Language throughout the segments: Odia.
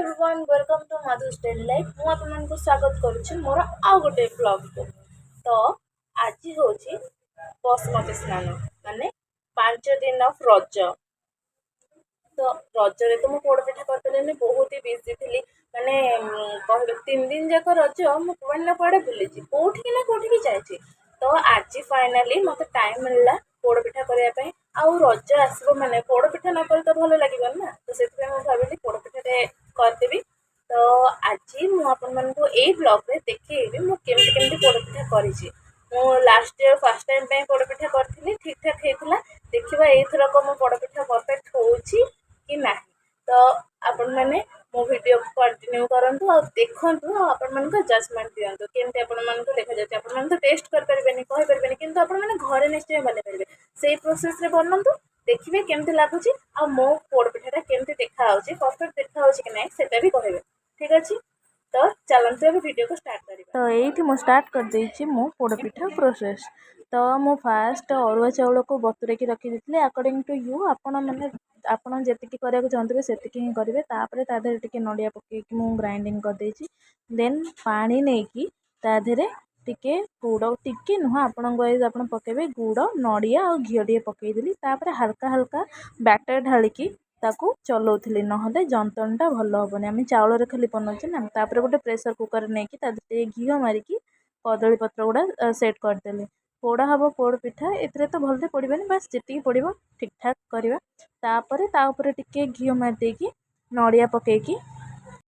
Everyone, welcome to Madhu's Daily Life. ମୁଁ ଆପଣମାନଙ୍କୁ ସ୍ୱାଗତ କରୁଛି ମୋର ଆଉ ଗୋଟେ ବ୍ଲଗ୍କୁ। ତ ଆଜି ହେଉଛି ବସୁମତୀ ସ୍ନାନ, ମାନେ 5 ଦିନ ଅଫ୍ ରଜ। ତ ରଜରେ ତ ମୁଁ ପୋଡ଼ପିଠା କରିପାରିଲିନି, ବହୁତ ହି ବିଜି ଥିଲି। ମାନେ କହିବେ 3 ଦିନ ଯାକ ରଜ ମୁଁ କୁଆଡ଼େ ନା କୁଆଡ଼େ ବୁଲିଛି, କେଉଁଠିକି ନା କେଉଁଠିକି ଯାଇଛି। ତ ଆଜି ଫାଇନାଲି ମୋତେ ଟାଇମ୍ ମିଳିଲା ପୋଡ଼ପିଠା କରିବା ପାଇଁ। ଆଉ ରଜ ଆସିବ ମାନେ ପୋଡ଼ପିଠା ନ କଲେ ତ ଭଲ ଲାଗିବନି ନା, ତ ସେଥିପାଇଁ ମୁଁ ଭାବିଲି ପୋଡ଼ପିଠାଟେ କରିଦେବି। ତ ଆଜି ମୁଁ ଆପଣମାନଙ୍କୁ ଏଇ ବ୍ଲଗ୍ରେ ଦେଖେଇବି ମୁଁ କେମିତି କେମିତି ପୋଡ଼ପିଠା କରିଛି। ମୁଁ ଲାଷ୍ଟ ଇୟର୍ ଫାର୍ଷ୍ଟ ଟାଇମ୍ ପାଇଁ ପୋଡ଼ପିଠା କରିଥିଲି, ଠିକ୍ ଠାକ୍ ହେଇଥିଲା। ଦେଖିବା ଏଇଥରକ ମୋ ପୋଡ଼ପିଠା ପରଫେକ୍ଟ ହେଉଛି କି ନାହିଁ। ତ ଆପଣମାନେ ମୋ ଭିଡ଼ିଓକୁ କଣ୍ଟିନ୍ୟୁ କରନ୍ତୁ ଆଉ ଦେଖନ୍ତୁ, ଆଉ ଆପଣମାନଙ୍କ ଜଜମେଣ୍ଟ ଦିଅନ୍ତୁ କେମିତି ଆପଣମାନଙ୍କୁ ଦେଖାଯାଉଛି। ଆପଣମାନେ ତ ଟେଷ୍ଟ କରିପାରିବେନି, କହିପାରିବେନି, କିନ୍ତୁ ଆପଣମାନେ ଘରେ ନିଶ୍ଚୟ ବନେଇ ପାରିବେ। ସେଇ ପ୍ରୋସେସ୍ରେ ବନାନ୍ତୁ, ଦେଖିବେ କେମିତି ଲାଗୁଛି ଆଉ ମୋ ପୋଡ଼ପିଠାଟା କେମିତି ଦେଖାହେଉଛି, ପରଫେକ୍ଟ ଦେଖାହେଉଛି କି ନାହିଁ ସେଟା ବି କହିବେ। ଠିକ୍ ଅଛି, ତ ଚାଲନ୍ତୁ ଏବେ ଭିଡ଼ିଓକୁ ଷ୍ଟାର୍ଟ କରିବା। ତ ଏଇଠି ମୁଁ ଷ୍ଟାର୍ଟ କରିଦେଇଛି ମୋ ପୋଡ଼ପିଠା ପ୍ରୋସେସ୍। ତ ମୁଁ ଫାଷ୍ଟ ଅରୁଆ ଚାଉଳକୁ ବତୁରେଇକି ରଖିଦେଇଥିଲି। ଆକର୍ଡ଼ିଂ ଟୁ you, ଆପଣ ଯେତିକି କରିବାକୁ ଚାହୁଁଥିବେ ସେତିକି ହିଁ କରିବେ। ତାପରେ ତା ଦେହରେ ଟିକେ ନଡ଼ିଆ ପକେଇକି ମୁଁ ଗ୍ରାଇଣ୍ଡିଙ୍ଗ କରିଦେଇଛି। ଦେନ୍ ପାଣି ନେଇକି ତା ଦେହରେ ଟିକେ ଗୁଡ଼, ଟିକେ ନୁହଁ, ଆପଣଙ୍କ ୱାଇଜ୍ ଆପଣ ପକେଇବେ, ଗୁଡ଼, ନଡ଼ିଆ ଆଉ ଘିଅ ଟିକେ ପକେଇଦେଲି। ତାପରେ ହାଲକା ହାଲକା ବ୍ୟାଟର୍ ଢାଳିକି ତାକୁ ଚଲାଉଥିଲି, ନହେଲେ ଯନ୍ତଣୀଟା ଭଲ ହେବନି। ଆମେ ଚାଉଳରେ ଖାଲି ବନାଉଛେ ନା। ତାପରେ ଗୋଟେ ପ୍ରେସର୍ କୁକର୍ ନେଇକି ତା ଦେହରେ ଟିକେ ଘିଅ ମାରିକି କଦଳୀ ପତ୍ର ଗୁଡ଼ା ସେଟ୍ କରିଦେଲି। ପୋଡ଼ା ହେବ ପୋଡ଼ ପିଠା, ଏଥିରେ ତ ଭଲରେ ପୋଡ଼ିବେନି, ବାସ୍ ଯେତିକି ପୋଡ଼ିବ ଠିକ୍ଠାକ୍ କରିବା। ତାପରେ ତା ଉପରେ ଟିକେ ଘିଅ ମାରିଦେଇକି ନଡ଼ିଆ ପକେଇକି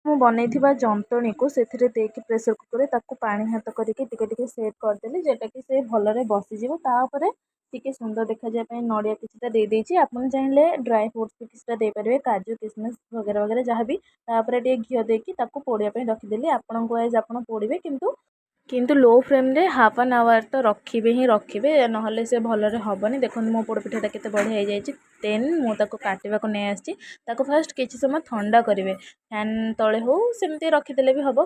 ମୁଁ ବନେଇଥିବା ଯନ୍ତଣୀକୁ ସେଥିରେ ଦେଇକି ପ୍ରେସର୍ କୁକର୍ରେ ତାକୁ ପାଣି ହାତ କରିକି ଟିକେ ଟିକେ ସେଟ୍ କରିଦେଲି, ଯେଉଁଟାକି ସେ ଭଲରେ ବସିଯିବ। ତା ଉପରେ ଟିକେ ସୁନ୍ଦର ଦେଖାଯିବା ପାଇଁ ନଡ଼ିଆ କିଛିଟା ଦେଇଦେଇଛି। ଆପଣ ଚାହିଁଲେ ଡ୍ରାଏ ଫ୍ରୁଟ୍ସ ବି କିଛିଟା ଦେଇପାରିବେ, କାଜୁ, କିସମିସ୍ ବଗେରା ବଗେରା ଯାହା ବି। ତାପରେ ଟିକେ ଘିଅ ଦେଇକି ତାକୁ ପୋଡ଼ିବା ପାଇଁ ରଖିଦେଲି। ଆପଣଙ୍କ ୱାଇଜ୍ ଆପଣ ପୋଡ଼ିବେ, କିନ୍ତୁ ଲୋ ଫ୍ଲେମ୍ରେ ହାଫ୍ ଆନ୍ ଆୱାର୍ ତ ରଖିବେ ହିଁ ରଖିବେ, ନହେଲେ ସେ ଭଲରେ ହେବନି। ଦେଖନ୍ତୁ ମୋ ପୋଡ଼ପିଠାଟା କେତେ ବଢ଼ିଆ ହେଇଯାଇଛି। ଦେନ୍ ମୁଁ ତାକୁ କାଟିବାକୁ ନେଇ ଆସିଛି। ତାକୁ ଫାଷ୍ଟ କିଛି ସମୟ ଥଣ୍ଡା କରିବେ, ଫ୍ୟାନ୍ ତଳେ ହଉ ସେମିତି ରଖିଦେଲେ ବି ହେବ।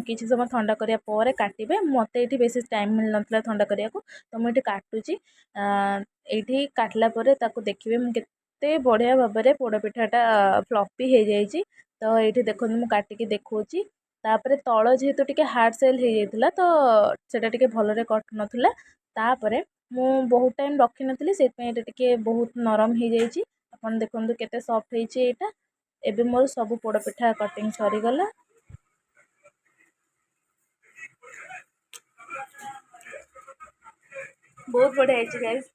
କିଛି ସମୟ ଥଣ୍ଡା କରିବା ପରେ କାଟିବେ। ମୋତେ ଏଇଠି ବେଶୀ ଟାଇମ୍ ମିଳିନଥିଲା ଥଣ୍ଡା କରିବାକୁ, ତ ମୁଁ ଏଇଠି କାଟୁଛି। ଏଇଠି କାଟିଲା ପରେ ତାକୁ ଦେଖିବେ ମୁଁ କେତେ ବଢ଼ିଆ ଭାବରେ ପୋଡ଼ପିଠାଟା ଫ୍ଲଫି ହେଇଯାଇଛି। ତ ଏଇଠି ଦେଖନ୍ତୁ ମୁଁ କାଟିକି ଦେଖାଉଛି। ତାପରେ ତଳ ଯେହେତୁ ଟିକେ ହାର୍ଡ଼ ସେଲ୍ ହେଇଯାଇଥିଲା, ତ ସେଇଟା ଟିକେ ଭଲରେ କଟୁନଥିଲା। ତାପରେ ମୁଁ ବହୁତ ଟାଇମ୍ ରଖିନଥିଲି, ସେଥିପାଇଁ ଏଇଟା ଟିକେ ବହୁତ ନରମ ହେଇଯାଇଛି। ଆପଣ ଦେଖନ୍ତୁ କେତେ ସଫ୍ଟ ହେଇଛି ଏଇଟା। ଏବେ ମୋର ସବୁ ପୋଡ଼ପିଠା କଟିଂ ସରିଗଲା। ବହୁତ ବଢ଼ିଆ ହେଇଛି ଗାଇସ୍,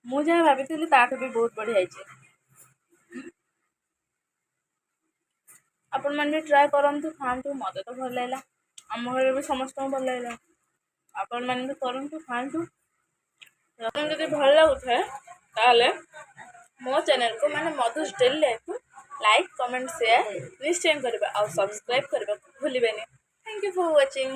ମୁଁ ଯାହା ଭାବିଥିଲି ତାଠୁ ବି ବହୁତ ବଢ଼ିଆ ହେଇଛି। ଆପଣମାନେ ବି ଟ୍ରାଏ କରନ୍ତୁ, ଖାଆନ୍ତୁ। ମୋତେ ତ ଭଲ ଲାଗିଲା, ଆମ ଘରେ ବି ସମସ୍ତଙ୍କୁ ଭଲ ଲାଗିଲା। ଆପଣମାନେ ବି କରନ୍ତୁ, ଖାଆନ୍ତୁ। ଆପଣ ଯଦି ଭଲ ଲାଗୁଥାଏ ତାହେଲେ ମୋ ଚ୍ୟାନେଲକୁ ମାନେ ମଧୁସ୍ ଡେଲି ଲାଇଫକୁ ଲାଇକ୍, କମେଣ୍ଟ, ସେୟାର ନିଶ୍ଚୟ କରିବେ ଆଉ ସବସ୍କ୍ରାଇବ୍ କରିବାକୁ ଭୁଲିବେନି। Thank you for watching.